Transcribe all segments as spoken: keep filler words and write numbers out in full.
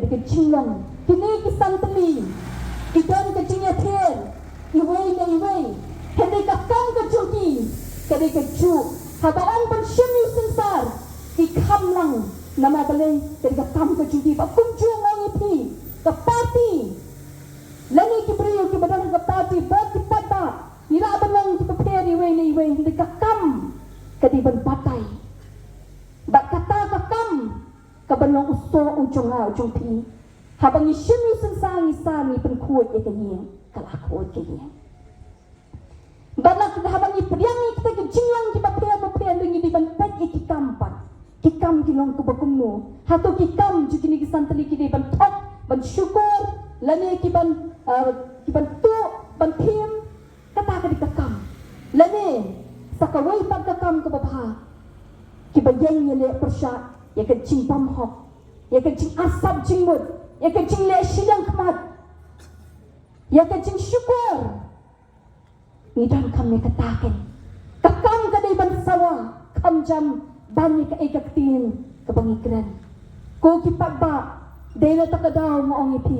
Ka jinglong, kine ki san tylli ki don ka jingïathier iwei na iwei. Hynrei ka kam ka jong ki ka dei kajuh. Haba ong ban shim ïa u synsar, ki kham lang. Namar balei? Ka dei ka kam ka jong ki. Ba kumjuh nga ong ïa phi, ka party lane ki briew kiba don ha ka party bad ki paidbah, ngi lah ban long kiba pher iwei na iwei, hynrei ka kam ka dei ban batai. Bad kata ka kam ka ban long u soh u jong nga u jong phi. Haba ngi shim ïa u synsar, ngi sar, ngi pynkhuid ïa ka ïing, ka la khuid ka ïing. Bad la haba ngi pdiang ïa kita ki jinglong kiba pher ba pher, ngi dei ban peit ïa ki kam pat. Ki kam ki long kaba kumno? Hato ki kam jong kine ki san tylli ki dei ban thok, ban shukor, lane ki ban, eh, ki ban tuh, ban thiem? Kata ka dei ka kam. Lane sa kawei pat ka kam kaba bha, kiba ïeng ïaleh pyrshah ïa ka jingbymhok, ïa ka jingarsap jingmut, ïa ka jingleh shiliang khmat, ïa ka jingshukor. Ngi donkam ïa kata keiñ. Ka kam ka dei ban sawa, kham jam ban ïa kaei ka ktien kaba ngi kren. Ko ki paidbah, dei na kata ka daw nga ong ïa phi,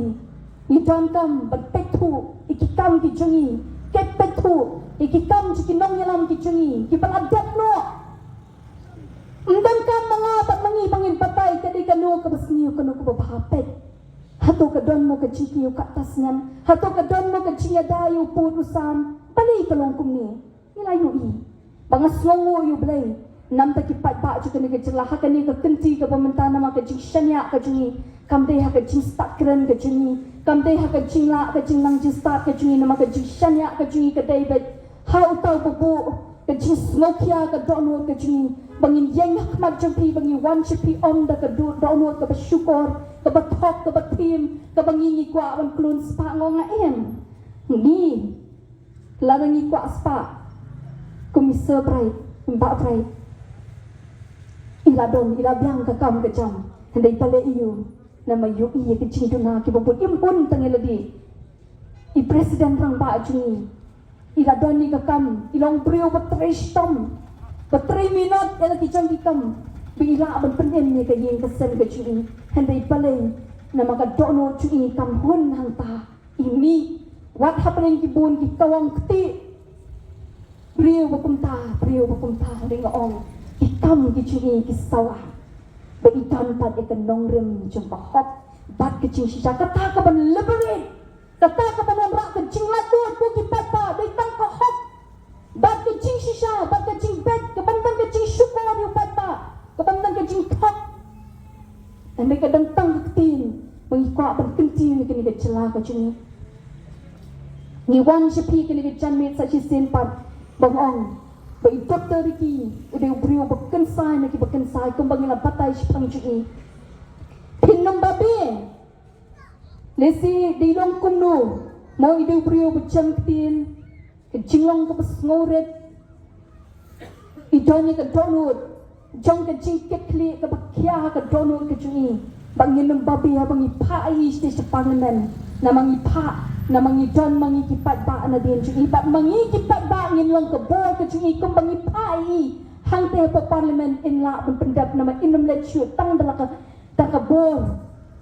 ngi donkam ban peit thuh ïa ki kam ki jong ngi, peit, peit thuh ïa ki kam jong ki nongïalam ki jong ngi kiba la dep noh. Ym donkam ma nga bad ma ngi ba ngin batai ka dei kano kaba sniew, kano kaba bha. Peit, hato ka don mo ka jingkiew katto snem? Hato ka don mo ka jingïada ïa u pud u sam? Balei ka long kumne? Ngi la ïohi. Ba nga sngewnguh ïa U Blei, namar ki paidbah jong kane ka jylla ha kane ka kynti kaba mynta, namar ka jingshaniah ka jong ngi. Kam dei ha ka jingstad kren ka jong ngi, kam dei ha ka jinglah ka jingnang jingstad ka jong ngi, namar ka jingshaniah ka jong ngi ka dei beit ha uta uba buh ka jingsngewkhia, ka dohnud ka jong ngi. Ba ngin ïeng ha khmat jong phi, ba ngi wan sha phi ym da ka doh, dohnud kaba shukor, kaba thok, kaba thiem, kaba ngi, ngi kwah ban klun spah, nga ong em. Ngi, lada ngi kwah spah kum i Sir Bright, i Bah Bright, i la don, i la biang ka kam ka jam. Hynrei balei ïa u? Namar ïohi ïa ka jingduna kiba bun. Im hun tang ïa lade, i President Rangbah jong ngi, i la don ïa ka kam, i long briew ba trei shitom, ba trei minot ïa la ki jong ki kam, ba i lah ban pynim ïa ka ïing ka sem ka jong i. Hynrei balei? Namar ka dohnud jong i kam hun hangta. I mih, wat hapdeng ki bun ki kawang kti, briew ba kumta, briew ba kumta, hynrei nga ong, ki kam ki jong i ki sawa. Ba i don pat ïa ka nongrim jong ka hok bad ka jingshisha, kata ka ban liberate, kata ka ban wanrah ka jinglaitluid. Ko ki paidbah, dei tang ka hok bad ka jingshisha bad ka jingbeit, ka ban don ka jingshukor ïa u paidbah, ka ban don ka jingthok. Hynrei ka don tang ka ktien ba ngi kwah ban kyntiew ïa kane ka jylla ka jong ngi. Ngi wan sha phi kane ka janmiet sa shisien pat ba nga ong ba i Doktor Ricky u dei u briew ba kynsai na kiba kynsai, kumba ngi la batai shaphang jong i. Phin ym babe, lehse dei long kumno, mo i dei u briew ba jem ktien, ka jinglong kaba sngewrit, i don ïa ka dohnud jong ka jingkitkhlieh kaba khia ha ka dohnud ka jong i. Ba ngin ym babe haba ngi phah ïa i sha Parliament. Namar ngi phah, namar ngi don ma ngi ki paidbah nadien jong i, bad ma ngi ki paidbah ngin long ka bor ka jong i kumba ngi phah ïa i hangtei hapoh Parliament, in lah ban pyndep, namar in ym leit shuh tang da la ka da ka bor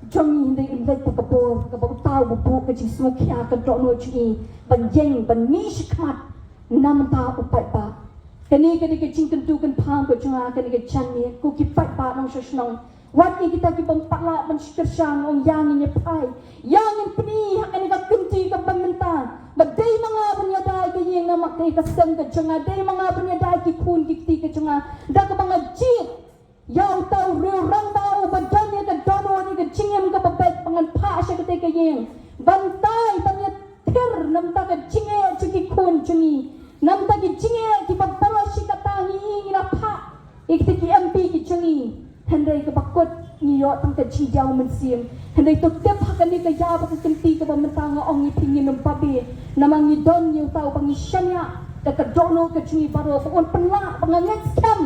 jong i, hynrei in leit da ka bor kaba uta uba buh ka jingsngewkhia, ka dohnud jong i ban ïeng ban mih shakhmat na bynta u paidbah. Kane ka dei ka jingkyntu kynpham ka jong nga kane ka janmiet, ko ki paidbah nongshong shnong. Wat ïa kita ki bym pat lah ban kyrshan, ong ïa ngin ïa phai, ïa ngin pyni ha kane ka kynti kaba mynta ba dei ma nga ban ïada ïa ka ïing, namar ka ïa ka sem ka jong nga, dei ma nga ban ïada ïa ki khun ki kti ka jong nga, da kaba nga jied ïa uta u riew rangbah uba don ïa ka dohnud, ïa ka jingim kaba beit, ba ngan phah sha katei ka ïing ban tai, ban ïathir na bynta ka jingeh jong ki khun jong ngi, na bynta ki jingeh kiba baroh shi katta. Ngi, ngi la phah ïa kitei ki M P ki jong ngi, hynrei kaba kut ngi ïoh tang ka jingdiaw mynsiem. Hynrei to tip ha kane ka ïa ba ka kynti kaba mynta, nga ong ïa phi, ngin ym babe, namar ngi don ïa uta uba ngi shaniah da ka dohnud ka jong ngi baroh, ba un pynlah, ba nga ngeit skhem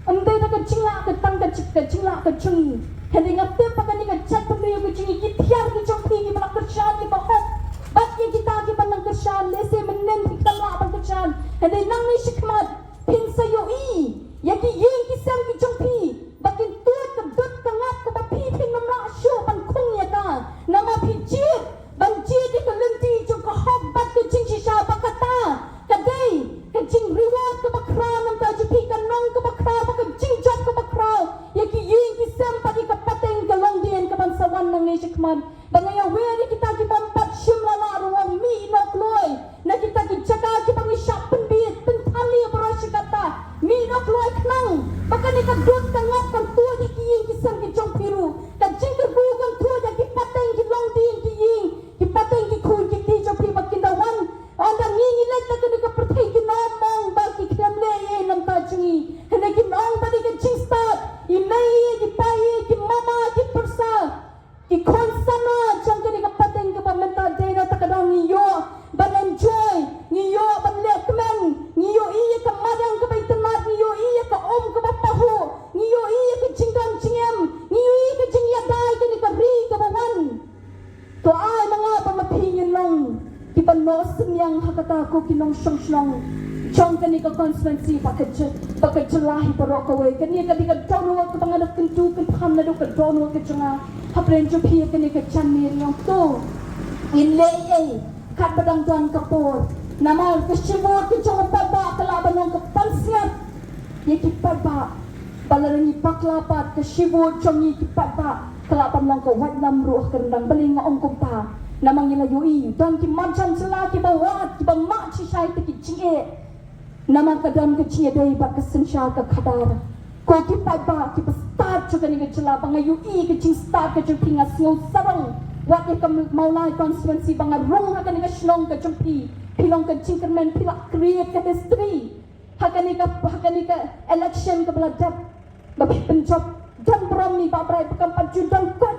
ym dei da ka jinglah ka tang ka jing, ka jinglah ka jong ngi. Hynrei nga tip ba kane ka jaitbynriew ka jong ngi, ki thiar ki jong phi kiba la kyrshan ïa ka hok bad ïa kita kiba nang kyrshan, lehse mynnin phi khlem lah ban kyrshan, hynrei nangne shakhmat phin sa ïohi ïa ki ïing ki sem ki jong phi ba kin tuid ka dud ka ngap kaba phi phin ym lah shuh ban khung ïa Ni shi khmat ba nga ïa wer ïa kita ki bym pat shim la la ruh, mih noh kloi na kita ki jaka kiba ngi shah pynbit pynthame baroh shi katta. Mih noh kloi khnang ba kane ka dud ka ngop kan tuid ïa ki ïing ki sem ki jong phi ruh, ka jingkyrkhu kan tuid ïa ki pateng ki longdien ki ïing ki pateng ki khun ki kti jong phi ba kin da wan. Ynda ngi ngi leit na kane ka pyrthei kin ym ong ba ki khlem leh ei namar jong ngi. Hynrei kin ong ba dei ka jingstad, i mei i, i pa i, ki mama ki pyrsa, ki khun samla jong kane ka pateng kaba mynta dei na kata ka daw ngi ïoh ban enjoy, ngi ïoh ban leh kmen, ngi ïohi ïa ka mariang kaba itynnad, ngi ïohi ïa ka um kaba pahuh, ngi ïohi ïa ka jingdon jingem, ngi ïohi ïa ka jingïadei kane ka ri kaba wan. To ai ma nga ba ma phi ngin long kiba noh synñiang ha kata ko ki nongshong shnong jong kane ka constituency bad ka jylla hi baroh kawei. Kane ka dei ka dohnud kaba nga da kyntu kynpham naduh ka dohnud ka jong nga hapdeng jong phi ha kane ka janmiet. Ong to ngin leh ei ei katba dang don ka por, namar ka shi vote ka jong u paidbah ka lah ban long ka pansngiat ïa ki paidbah. Ba lada ngi bakla pat ka shi vote jong ngi ki paidbah ka lah ban long ka waitlam ruh ha ka ryndang. Balei nga ong kumta? Namar ngi la ïohi don ki marjan jylla kiba wad kiba mad shisha ïa kita ki jingeh. Namar ka don ka jingïadei bad ka synshar ka khadar. Ko ki paidbah kiba stad jong kane ka jylla, ba nga ïohi ka jingstad ka jong phi, nga sngew sarong. Wat ïa ka Mawlai constituency ba nga rung ha kane ka shnong ka jong phi, phi long ka jingkyrmen, phi la create ka history ha kane ka, ha kane ka election kaba la dep. Ba phi pynjop don burom, i Bah Bright ba kam pat ju don kot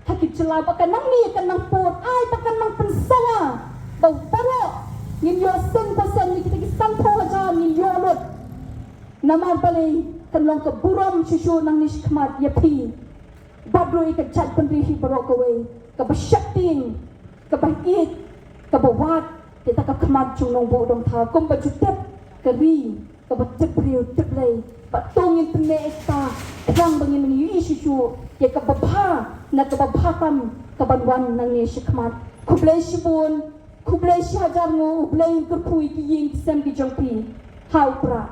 ha ki jylla, ba ka nangne ka nang pud, ai ba ka nang pynsawa ba baroh ngin ïoh seng percent na kita ki sanphew hajar ngin ïoh lut. Namar balei? Kan long ka burom shuh shuh nangne shakhmat ïa phi bad ruh ïa ka jaitbynriew hi baroh kawei, kaba sheptieng, kaba ïeit, kaba wad ïa ka khmat jong u nongbuh u nongthaw, kumba ju tip ka ri, kaba tip briew tip Blei. Bad to ngin pynmih ïa kata khnang ba ngin ïohi shuh shuh ïa kaba bha na kaba bha tam kaban wan nangne shakhmat. Khublei shibun, khublei shihajar nguh, U Blei un kyrkhu ïa ki ïing ki sem ki jong phi. Ha u Prah.